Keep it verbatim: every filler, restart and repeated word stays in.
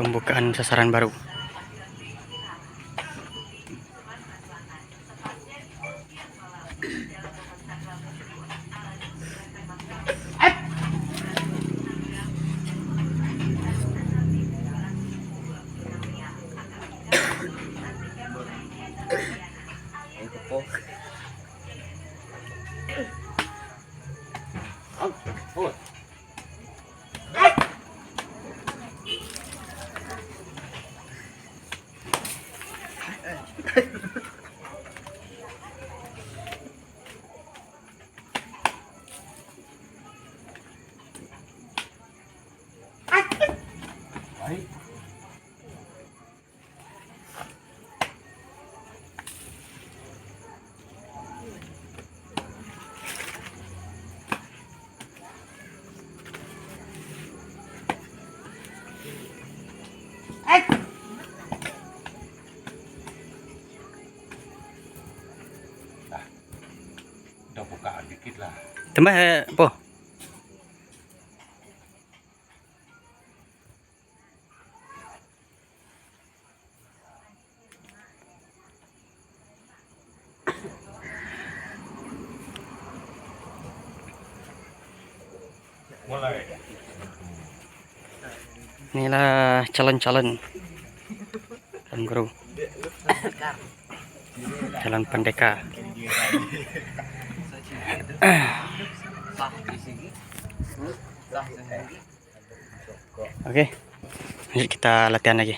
Pembukaan sasaran baru. Udah buka dikit lah. Tambah, eh, po. Inilah calon-calon, calon guru, calon pendeka. Oke, lanjut kita latihan lagi.